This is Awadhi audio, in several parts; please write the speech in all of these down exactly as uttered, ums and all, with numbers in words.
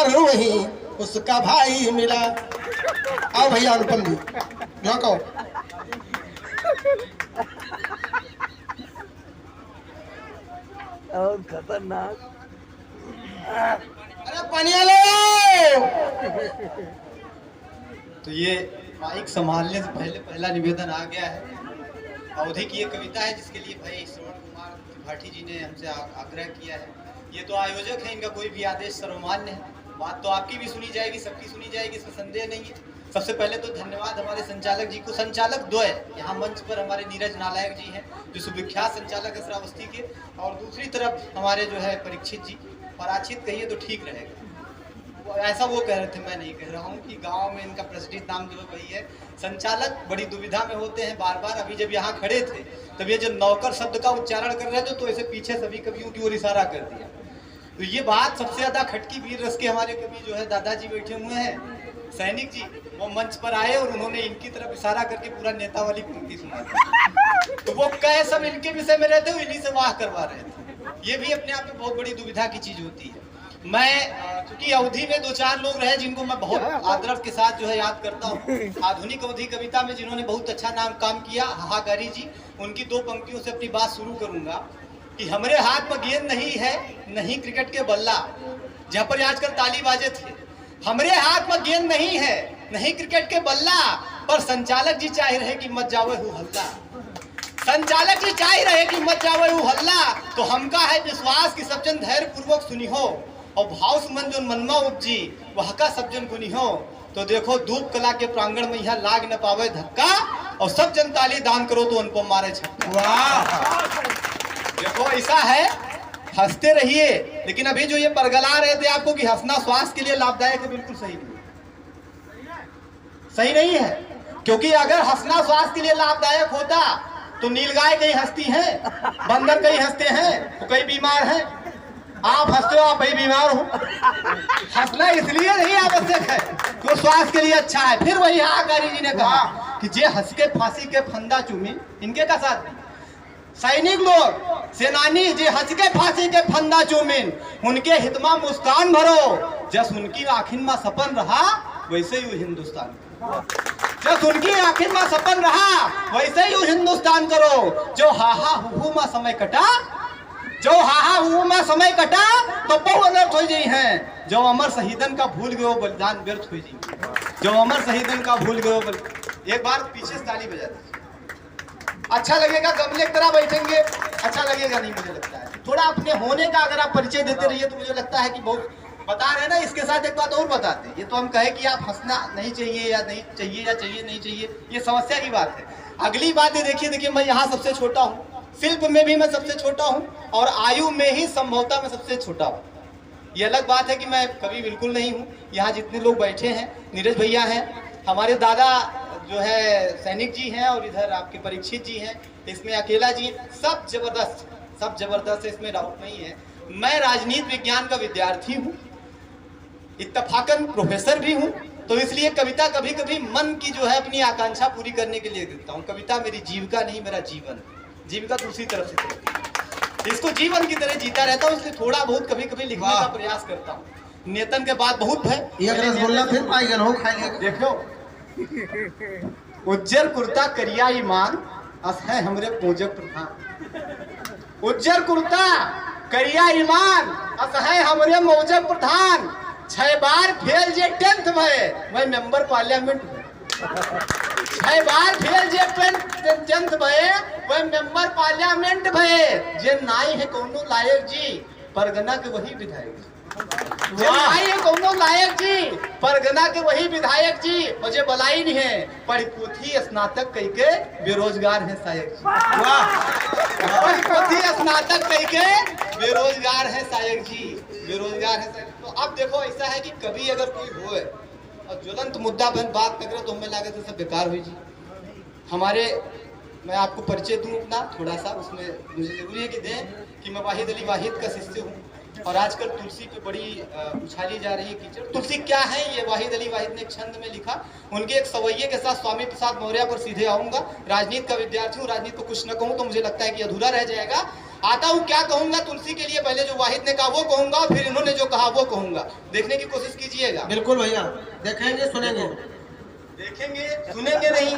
वहीं उसका भाई मिला। आओ भैया अनुपम जी, यहाँ का आओ। और खतरनाक। अरे पानी वाले आओ। तो ये माइक संभालने से पहले पहला निवेदन आ गया है। अवधी की एक कविता है जिसके लिए भाई श्रवण कुमार त्रिपाठी जी ने हमसे आ-, आग्रह किया है। ये तो आयोजक है, इनका कोई भी आदेश सर्वमान्य है। बात तो आपकी भी सुनी जाएगी, सबकी सुनी जाएगी, इसमें संदेह नहीं है। सबसे पहले तो धन्यवाद हमारे संचालक जी को, संचालक द्वय यहाँ मंच पर हमारे नीरज नालायक जी हैं जो सुविख्यात संचालक है श्रावस्ती के, और दूसरी तरफ हमारे जो है परीक्षित जी, पराचित कहिए तो ठीक रहेगा। वो, ऐसा वो कह रहे थे, मैं नहीं कह रहा हूँ, कि गांव में इनका प्रचलित नाम जो है वही है। संचालक बड़ी दुविधा में होते हैं बार बार। अभी जब यहाँ खड़े थे तब ये जो नौकर शब्द का उच्चारण कर रहे थे तो ऐसे पीछे सभी कवियों की ओर इशारा कर दिया। तो ये बात सबसे ज्यादा खटकी वीर रस के हमारे कवि जो है दादाजी बैठे हुए हैं सैनिक जी, वो मंच पर आए और उन्होंने इनकी तरफ इशारा करके पूरा नेता वाली पंक्ति सुना दी। तो वो कह सब इनके विषय में रहे थे, वो इन्हीं से वाह करवा रहे थे। ये भी अपने आप में बहुत बड़ी दुविधा की चीज होती है। मैं, अ, चूंकि अवधी में दो चार लोग रहे जिनको मैं बहुत आदर के साथ जो है याद करता हूँ। आधुनिक अवधी कविता में जिन्होंने बहुत अच्छा नाम, काम किया, हाहाकारी जी, उनकी दो पंक्तियों से अपनी बात शुरू करूंगा कि हमरे हाथ में गेंद नहीं है, नहीं क्रिकेट के बल्ला, जहाँ पर आजकल ताली बाजे थे। हमरे हाथ में गेंद नहीं है, नहीं क्रिकेट के बल्ला, पर संचालक जी चाह रहे कि मच जावे हु हल्ला। संचालक जी चाह रहे कि मच जावे हु हल्ला, तो हमका है विश्वास कि सब जन धैर्य पूर्वक सुनिहो और भाव सुमन जोन मनमा उपजी, वह का सब जन गुनिहो। तो देखो, धूप कला के प्रांगण में यहाँ लाग न पावे धक्का, और सब जन ताली दान करो तो अनुपम मारे छक्का। वाह! देखो, ऐसा है, हंसते रहिए। लेकिन अभी जो ये परगला रहे थे आपको कि हंसना स्वास्थ्य के लिए लाभदायक है, बिल्कुल सही नहीं, सही नहीं है। क्योंकि अगर हंसना स्वास्थ्य के लिए लाभदायक होता तो नीलगाय कहीं हंसती हैं, बंदर कहीं हंसते हैं, वो कहीं बीमार हैं। आप हंसते हो, आप भाई बीमार हो। हंसना इसलिए नहीं आवश्यक है कि वो स्वास्थ्य के लिए अच्छा है। फिर वही हाहाकारी जी ने कहा कि जे हंस के फांसी के फंदा चूमिन, इनके का साथ नहीं। सैनिक लोग, सेनानी जे हंस के फांसी के फंदा चूमिन, उनके हित मा मुस्कान भरो, जस उनकी आँखिन मा सपन रहा, वैसे ही हिंदुस्तान। जस उनकी आँखिन मा सपन रहा, वैसे ही हिंदुस्तान करो। जो हाहा हुहू मा समय कटा, जो हाहा हुहू मा समय कटा, तो बहु अनर्थ हो जाई हैं। जो अमर शहीदन का भूल गयो बलिदान व्यर्थ हो जाई। जो अमर शहीदन का भूल गयो बल-, एक बार पीछे से ताली बजा दीजिए। अच्छा लगेगा, गमले की तरह बैठेंगे, अच्छा लगेगा नहीं, मुझे लगता है। थोड़ा अपने होने का अगर आप परिचय देते रहिए तो मुझे लगता है कि बहुत बता रहे हैं ना। इसके साथ एक बात और बताते हैं, ये तो हम कहे कि आप हंसना नहीं चाहिए या नहीं चाहिए या चाहिए नहीं चाहिए, ये समस्या की बात है। अगली बात ये देखिए, देखिए मैं यहाँ सबसे छोटा हूँ, शिल्प में भी मैं सबसे छोटा हूँ और आयु में ही संभवतः मैं सबसे छोटा हूँ। ये अलग बात है कि मैं कवि बिल्कुल नहीं हूँ। यहाँ जितने लोग बैठे हैं, नीरज भैया हैं, हमारे दादा जो है सैनिक जी हैं और इधर आपके परीक्षित जी हैं, इसमें अकेला जी हैं। सब जबरदस्त, सब जबरदस्त है, इसमें डाउट नहीं है। मैं राजनीति विज्ञान का विद्यार्थी हूँ, इत्तफाकन प्रोफेसर भी हूँ, तो इसलिए कविता कभी कभी मन की जो है अपनी आकांक्षा पूरी करने के लिए लिखता हूँ। कविता मेरी जीविका नहीं, मेरा जीवन। जीविका दूसरी तरफ से चलती है, इसको जीवन की तरह जीता रहता हूँ, इसलिए थोड़ा बहुत कभी कभी लिखने का प्रयास करता हूँ। नेतन के बाद बहुत है। ये अगर रसगुल्ला फिर पाई गल हो खाएंगे। देखो, उज्जर कुर्ता करिया ईमान, अस है हमरे पूजक प्रधान। उज्जर कुर्ता, करिया ईमान, अस है हमरे मौजक प्रधान। छह बार फेल जे टेंथ भए, वह मेंबर पार्लियामेंट भए। छह बार फेल जे टेंथ, टेंथ भए, वह मेंबर पार्लियामेंट भए। जे नाई है कौनो लायक जी, परगना के वही विधायक जी। जे वाह। नाई है कौनो लायक जी, परगना के वही विधायक जी, और जे बलाइन है, पढ़ पोथी स्नातक कइके बेरोजगार है सायक जी। वाह। पढ़ पोथी स्नातक कइके बेरोजगार है सायक जी, बेरोजगार है सायक। तो अब देखो, ऐसा है कि कभी अगर कोई होए और ज्वलंत मुद्दा पर बात न करे तो हमें लागे तो सब बेकार हुई जी। हमारे, मैं आपको परिचय दूं अपना थोड़ा सा, उसमें मुझे जरूरी है कि दें कि मैं वाहिद अली वाहिद का शिष्य हूँ और आजकल तुलसी पे बड़ी, अ, उछाली जा रही है कीचड़। तुलसी क्या है, ये वाहिद अली वाहिद ने एक छंद में लिखा। उनके एक सवैये के साथ स्वामी प्रसाद मौर्य पर सीधे आऊंगा। राजनीति का विद्यार्थी हूँ, राजनीति को कुछ न कहूँ तो मुझे लगता है कि अधूरा रह जाएगा। आता हूँ, क्या कहूंगा तुलसी के लिए, पहले जो वाहिद ने कहा वो कहूंगा, फिर इन्होंने जो कहा वो कहूंगा। देखने की कोशिश कीजिएगा। बिल्कुल भैया, देखेंगे, सुनेंगे। देखेंगे, सुनेंगे नहीं,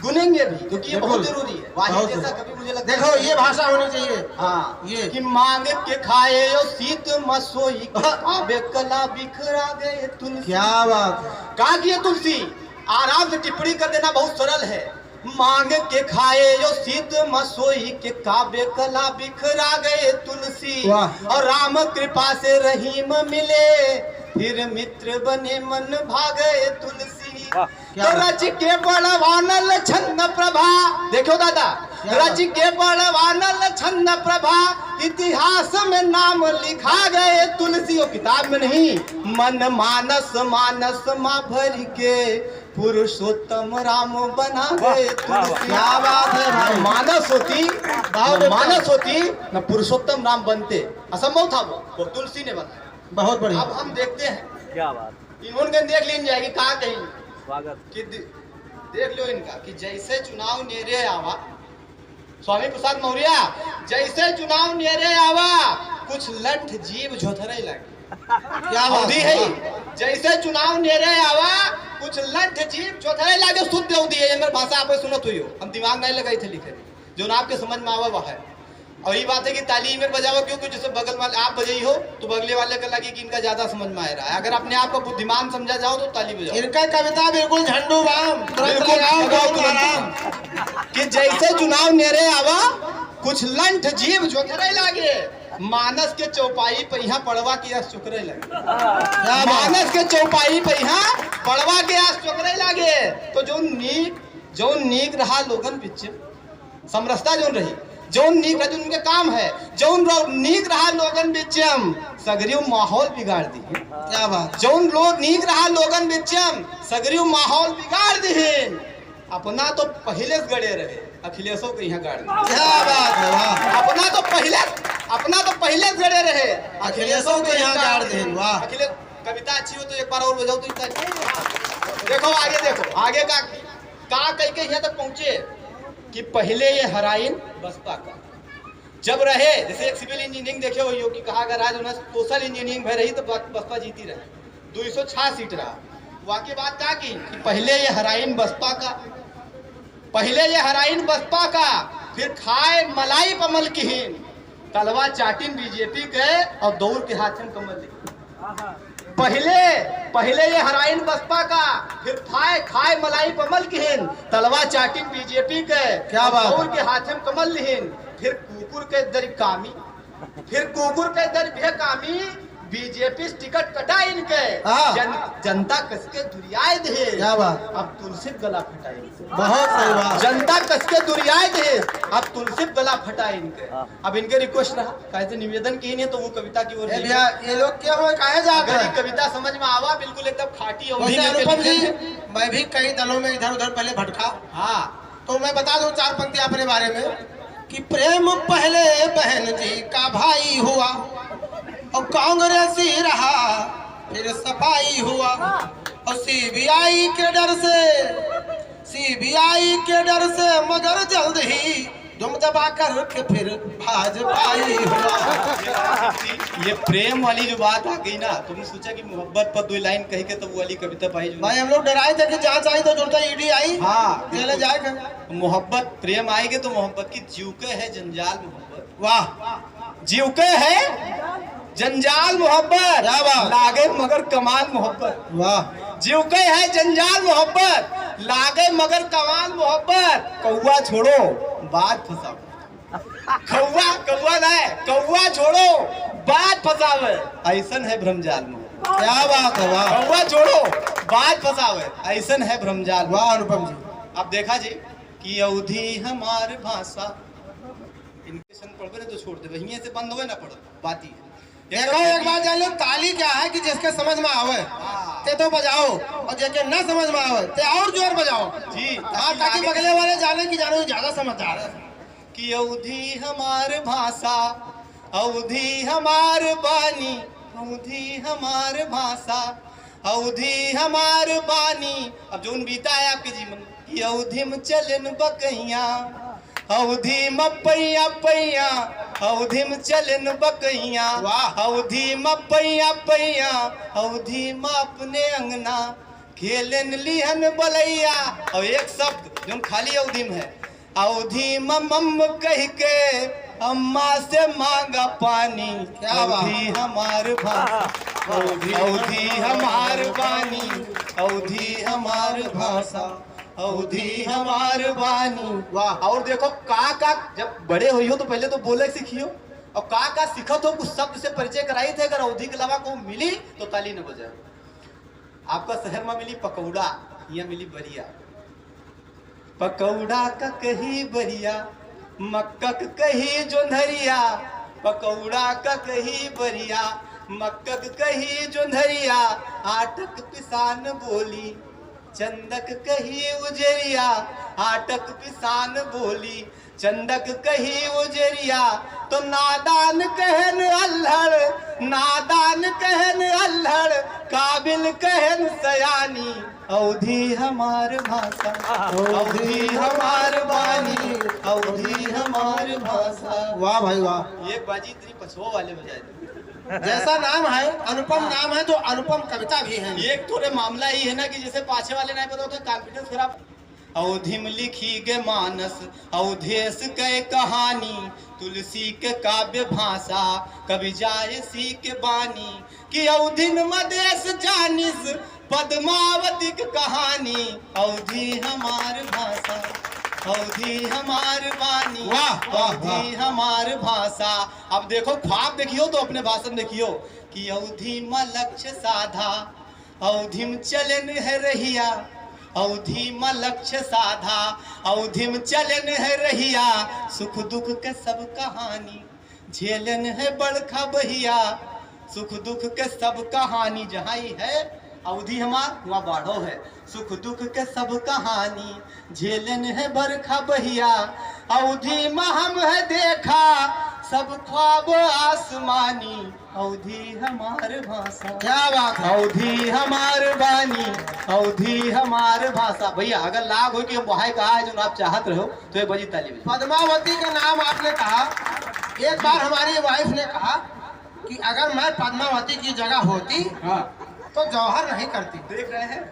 गुनेंगे भी, क्योंकि ये बहुत बिल्कुल। जरूरी है। वाहिद बहुत जैसा जरूरी। कभी मुझे लगता देखो, है ये भाषा होनी चाहिए। हाँ, ये। कि मांग के खाए यो सीत मसोई, हाँ। काव्य कला बिखरा गए तुलसी। क्या बात है। कहा कि ये तुलसी, आराम से टिप्पणी कर देना बहुत सरल है। मांग के खाए यो सीत मसोई के, काव्य कला बिखरा गए तुलसी। वाह। और राम कृपा से रहीम मिले, फिर मित्र बने मन भागे तुलसी। वाह, क्या तो बात। रच के बड़वानल छंद प्रभा, देखो दादा, क्या बात। रच के बड़वानल छंद प्रभा, इतिहास में नाम लिखा गए तुलसी। वो किताब में नहीं, मन मानस, मानस मा भर के पुरुषोत्तम राम बना वाह, गए वाह, वाह। तुलसी। क्या बात है भाई। मानस होती, वाह, न बिल्कुल। मानस होती, न पुरुषोत्तम राम बनते, असंभव था वो, वो तुलसी ने बनाया। बहुत बढ़िया। अब हम देखते हैं, क्या बात। इन्होंने देख लीन जाएगी, कहा कहीं स्वागत। कि दे-, देख लो इनका कि जैसे चुनाव नेरे आवा, स्वामी प्रसाद मौर्य, जैसे चुनाव नेरे आवा, कुछ लंठ जीभ झोथरे लागे। क्या बात अवधी है। है, जैसे चुनाव नेरे आवा, कुछ लंठ जीभ झोथरे लागे। शुद्ध अवधी है, ये मेरे भाषा आप सुनत हुई हो, हम दिमाग नहीं लगाई थे लिखे, जो ना आपके समझ में आवा वह है। और ये बात है कि ताली में बजावा, क्योंकि जैसे बगल वाले आप बजाई हो, तो बगले वाले का लगे कि इनका ज्यादा समझ में आ रहा है। अगर अपने आप को बुद्धिमान समझा जाओ, तो ताली बजाओ। इनका कविता बिल्कुल झंडू बाम, तुरंत बिल्कुल, लगाओ, बजाओ, तुरंत। आराम। कि जैसे चुनाव नेरे आवा, कुछ लंठ जीभ झोथरे लागे, मानस के चौपाई पे यहाँ पड़वा के यश चुकरे लागे। क्या बात। मानस के चौपाई पे यहाँ पड़वा के यश चुकरे लागे। तो जो नीक, जो नीक रहा लोगन बिच्चे, समरसता जौन रही, जौन नीक रहा, जौन उनके काम है, जौन रो-, नीक रहा लोगन बिच्चम, सगरियो माहौल बिगाड़ दी। क्या बात। जौन लोग नीक रहा लोगन बिच्चम, सगरियो माहौल बिगाड़ दी। अपना तो पहिले से गड़े रहे, अखिलेशो के यहाँ गाड़ दी। क्या बात है, वाह। अपना तो पहिले, अपना तो पहिले से गड़े रहे, अखिलेशो के यहाँ गाड़ दी, वाह। अखिलेश, कविता अच्छी हो तो एक बार और बजाओ तो इतना। देखो आगे, देखो आगे का, का कह के यहाँ तक पहुँचे। कि पहिले ये हराइन बसपा का जब रहे, जैसे एक civil engineering देखे हो, योगी कहा अगर आज उन्हें social engineering भय रही तो बस-, बसपा जीती रहे, दो सौ छह सीट रहा। वाकई बात का की कि पहिले ये हराइन बसपा का, पहिले ये हराइन बसपा का, फिर खाए मलाई पमल किहीन, तलवा चाटिन बीजेपी के और दौड़ के हाथ में कमल लिहीन। पहिले, पहिले ये हराइन बसपा का, फिर खाए, खाए मलाई पमल किहीन, तलवा चाटिन बीजेपी के, क्या बात है। दौड़ के हाथ में कमल लिहीन, फिर कुकुर के दर कामी, फिर कुकुर के दर भी कामी, बीजेपी से टिकट कटा इनके, हाँ। जन-, जनता कस के दुरियाए दे। क्या बात। अब तुलसी गला फटाए। बहुत सही बात। जनता कस के दुरियाए दे, अब तुलसी गला फटाए इनके। हाँ। अब इनके request रहा, काहे से निवेदन की नहीं तो वो कविता की ओर ए नहीं। भैया, ये लोग क्या हुए, काहे जात अगर हैं? ये कविता समझ में आवा, बिल्कुल एकदम खाटी और वैसे अभी अनुपम जी, निवेदन है। मैं भी कई दलों में इधर उधर पहले भटका। हाँ। तो मैं बता दूं चार पंक्ति अपने बारे में कि प्रेम पहले बहन जी का भाई हुआ और कांग्रेसी रहा, फिर सपाई हुआ और सीबीआई के डर से, सीबीआई के डर से मगर जल्द ही दुम दबा कर के फिर भाजपाई हुआ। ये प्रेम वाली जो बात आ गई ना, तुमने सोचा कि मोहब्बत पर दो लाइन कह के तब वो वाली कविता पाई जो भाई, हम लोग डराए थे कि जहाँ चाहे तो जुड़ता ईडी आई, हाँ, जेल बिल्कुल। जाए कर। मोहब्बत, प्रेम आएगे तो मोहब्बत की जीव के है जंजाल मोहब्बत। वाह। जीव के है जंजाल मोहब्बत, क्या बात। लागे मगर कमाल मोहब्बत। वाह। जीव के है जंजाल मोहब्बत, लागे मगर कमाल मोहब्बत। कौआ छोड़ो, बाज फंसाओ। कौआ, कौआ ना है, कौआ छोड़ो, बाज फंसावे। ऐसन है भ्रमजाल मोहब्बत। क्या बात है, वाह। कौआ छोड़ो, बाज फंसावे। ऐसन है भ्रमजाल। वाह अनुपम जी। अब देखा जी कि अवधी हमार भाषा, इनके संग पढ़बे ना तो छोड़ देबे, हियां से बंद होवे ना पढ़ो, बात ही है। देखो, एक बात जान लो, ताली क्या है कि जिसके समझ में आवे, हाँ। ते तो बजाओ, और जेके ना समझ में आवे, ते और जोर बजाओ। जी, हाँ, ताकि ताकि बगले वाले जाने कि जानो ज्यादा समझदार है। कि अवधी हमार भाषा, अवधी हमार बानी, अवधी हमार भाषा, अवधी हमार बानी। अब जोन बीता है आपके जीवन, कि अवधी में चलन बकैया, अवधी म पैया पैया, अवधी म चलन बकैया। वाह। अवधी म पैया पैया, अवधी म अपने अंगना, खेलन लिहन बलैया। और एक शब्द जौन खाली अवधी म है, अवधी म मम कहि के अम्मा से मांगा पानी। क्या बात। अवधी हमार भाषा, अवधी, अवधी हमार बानी, अवधी हमार भाषा, अवधी हमार बानी। वाह। और देखो का का, जब बड़े होइहो तो पहले तो बोले सीखियो, और का का सीखत हो, कुछ शब्द से परिचय कराई थे। अगर अवधी के अलावा को मिली तो ताली न बजाओ। आपका शहर में मिली पकौड़ा, यहाँ मिली बरिया। पकौड़ा का कही बरिया, मक्का का कही जोंधरिया। पकौड़ा का कही बरिया, मक्का का कही जोंधरिया। आटक पिसान बोली, चंदक कही उजरिया। आटक पिसान बोली, चंदक कही उजरिया। तो नादान कहन अल्हड़, नादान कहन अल्हड़, काबिल कहन सयानी। अवधी हमार भाषा, अवधी हमार बानी, अवधी हमार भाषा। वाह भाई वाह। एक बाजी इतनी पछुआ वाले बजाए थे। जैसा नाम है, अनुपम नाम है, तो अनुपम कविता भी है। एक थोड़े मामला ही है ना कि जैसे पाछे वाले नहीं बताओ तो कॉन्फिडेंस खराब। अवधी म लिखी गे मानस, अवधेश कै कहानी, तुलसी के काव्य भाषा, कवि जायसी के बानी। कि अवधिन म देश जानिस, पद्मावती के कहानी। अवधी हमार भाषा, अवधी हमार बानी, वाह, वाह, अवधी वाह। हमार भाषा। अब देखो, ख्वाब देखियो तो अपने भाषण देखियो कि अवधी म लक्ष्य साधा, अवधी म चलन है रहिया, अवधी म लक्ष्य साधा, अवधी म चलन है रहिया। सुख दुख के सब कहानी, झेलन है बड़खा बहिया। सुख दुख के सब कहानी, जहाँ ही है अवधी हमार, वहाँ बाढ़ो है। सुख दुख के सब कहानी, झेलन है बरखा बहिया। अवधी म हम है देखा, सब ख्वाब आसमानी। अवधी हमार भाषा। क्या बात है। अवधी हमार बानी, अवधी हमार भाषा। भैया, अगर लाग हो कि हम वहाँ कहा है जो आप चाहत रहो, तो ये बजी ताली बजी। पद्मावती का नाम आपने कहा, एक बार हमारी वाइफ ने कहा कि अगर मैं पद्मावती की जगह होती, हाँ। तो जौहर नहीं करती। देख रहे हैं?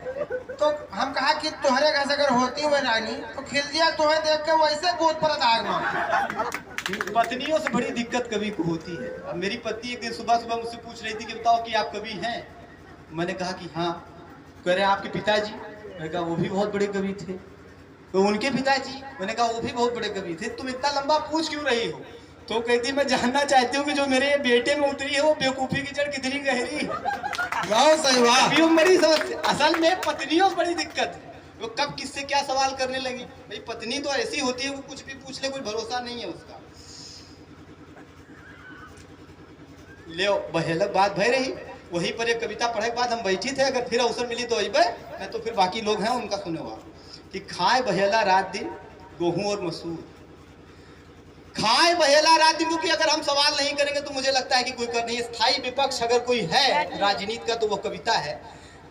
तो हम कहा कि तुम्हारे घर से अगर होती मैं रानी, तो खिलजिया तुम्हें देख के वैसे कूद पड़त आग में। पत्नियों से बड़ी दिक्कत कवि को होती है। अब मेरी पत्नी एक दिन सुबह सुबह मुझसे पूछ रही थी कि बताओ कि आप कवि हैं? मैंने कहा कि हाँ। कह रहे, "आपके पिताजी?" मैंने कहा, "वो भी बहुत बड़े कवि थे।" तो उनके पिताजी, मैंने कहा, "वो भी बहुत बड़े कवि थे, तुम इतना लंबा पूछ क्यों रही हो?" तो कहती, "मैं जानना चाहती हूँ कि जो मेरे ये बेटे में उतरी है, वो बेवकूफ़ी की जड़ कितनी गहरी है।" बहुत सही, वाह। कवियों में बड़ी समस्या, असल में पत्नियों में बड़ी दिक्कत है, वो कब किससे क्या सवाल करने लगी। भाई, पत्नी तो ऐसी होती है, वो कुछ भी पूछ ले, कोई भरोसा नहीं है उसका। ले, बहेलक बात भय रही, वहीं पर एक कविता पढ़े के बाद हम बैठी थे, अगर फिर अवसर मिली तो अइबे, नहीं तो फिर बाकी लोग हैं उनका सुने हुआ। कि खाए बहेला रात दिन गोहूँ और मसूर, खाए बहेला रात दिन, क्योंकि अगर हम सवाल नहीं करेंगे तो मुझे लगता है कि कोई कर नहीं, स्थायी विपक्ष अगर कोई है राजनीति का तो वो कविता है।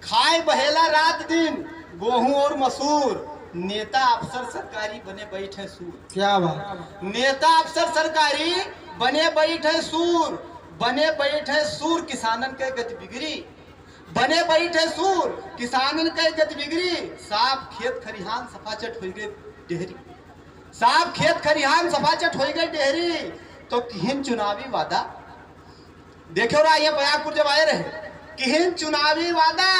खाए बहेला रात दिन गोहूँ और मसूर, नेता अफसर सरकारी बने बैठे सूर। क्या बात। नेता अफसर सरकारी बने बैठे सूर, बने बैठे सूर किसानन के गति बिगड़ी, बने बैठे सूर किसानन के गति बिगड़ी, साफ खेत खरिहान सफाचट होइ गए डेहरी, साफ खेत खरिहान सफाचट होइ गए डेहरी, तो किहिन चुनावी वादा। देखे रहा, ये बयाकपुर जब आए रहे, किहिन चुनावी वादा,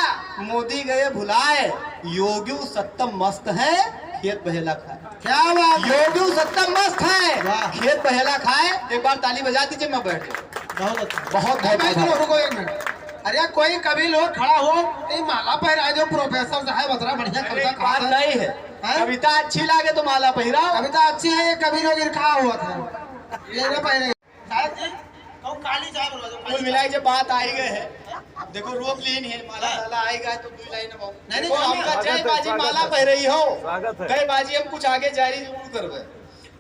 मोदी गए भुलाए, योगी सत्तम मस्त है, खेत बहेला खाए। क्या बात है। योगी सत्तम मस्त है, वाह। खेत बहेला खाए। एक बार ताली बजा दीजिए, मैं बैठ जाऊँ। बहुत अच्छा। बहुत, अरे बहुत भाई, आभार। रुको, रुको एक मिनट। अरे कोई कवि लोग खड़ा हो, ये माला पहरा दो, प्रोफेसर साहब अतरा बढ़िया अरे, कविता बात कहा नहीं है। हैं? कविता अच्छी लागे तो माला पहिराओ। कविता अच्छी है, ये कवि लोग इनका हुआ था, ये ना पहले। साहब जी, कहूँ काली जाए बोलो, जो कुल मिलाई जब बात आई गए है, देखो, रोक ली नहीं है, माला हाँ। साला आई गए तो दो लाइन अब। नहीं, नहीं, देखो, नहीं, हमका नहीं। जय बाजी माला पह रही हो, स्वागत है। जय बाजी हम कुछ आगे जारी जरूर करबे।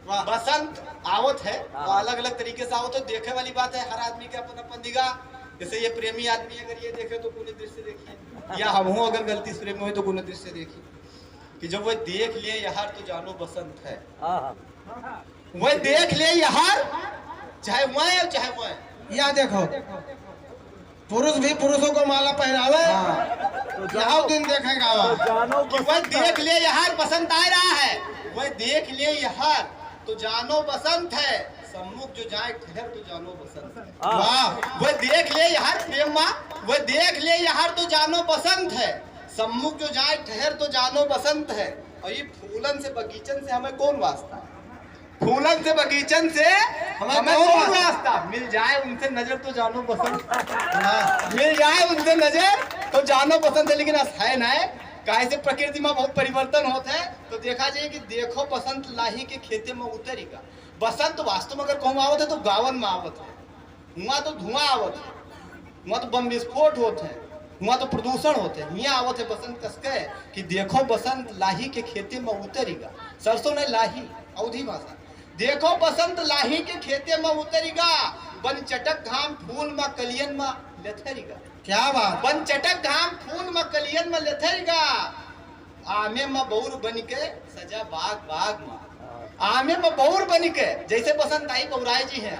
वाह। बसंत आवत है, हाँ। तो अलग-अलग तरीके से आवत है, देखे वाली बात है, हर आदमी के अपन अपन निगाह। जैसे ये प्रेमी आदमी अगर ये देखे तो कौन दृष्टि देखी, या हमहू अगर गलती से प्रेमी हो तो कौन दृष्टि देखी। कि जब वह देख लिए यार तो जानो बसंत है। हाँ, हाँ। वह देख लिए यार, चाहे वह है, चाहे वह है। या देखो, पुरुष भी पुरुषों को माला पहनावे, हाँ। तो यह जानो, दिन देखेगा तो वह। जानो कि वह बसंत देख है। लिए यार बसंत आ रहा है, वह देख लिए यार तो जानो बसंत है, सम्मुख जो जाए ठहर तो जानो बसंत है। हाँ। वाह। वह देख लिए यार प्रेम मा, वह देख लिए यार तो जानो बसंत है, सम्मुख जो जाए ठहर तो जानो बसंत है। और ये फूलन से बगीचन से हमें कौन वास्ता? फूलन से बगीचन से हमें हमें कौन कौन वास्ता? मिल जाए उनसे नजर तो जानो बसंत। हाँ। मिल जाए उनसे नजर तो जानो बसंत है, लेकिन अस है ना है। काहे से प्रकृति मा बहुत परिवर्तन होत है, तो देखा जाए कि देखो बसंत लाही के खेते मा उतरिगा। बसंत वास्तव में अगर कहूँ आवत है तो गावन मा आवत है, हुआ तो धुआं आवत है, हुआ तो बम विस्फोट होत है, हुआ तो प्रदूषण होत है। हियाँ आवत है बसंत कसके कि देखो बसंत लाही के खेते मा उतरिगा। सरसों नहीं, लाही, अवधी भाषा। देखो बसंत लाही के खेते मा उतरिगा, बन चटक घाम फूल मा कलियन मा लेथरिगा। क्या बात। बन चटक घाम फूल मा कलियन मा लेथरिगा। आमे मा बौर बनिके सजा बाग बाग मा। आमे मा बौर बनिके, जैसे बसंत आई बौराए जी हैं।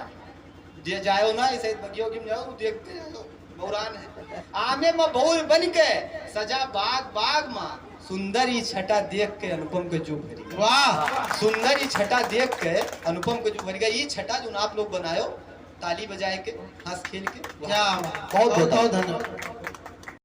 जे जायो ना, ऐसे बगियो गिम जाओ, देख के जाओ, बौरान है। आमे मा बौर बनिके सजा बाग बाग मा। सुंदर ई छटा देख के अनुपम के जो भरी। वाह। सुंदर ई छटा देख के अनुपम के जो भरी। ई छटा जो आप लोग बनायो, ताली बजाए के, हंस खेल के। वाह। क्या बात। बहुत, बहुत बहुत धन्यवाद।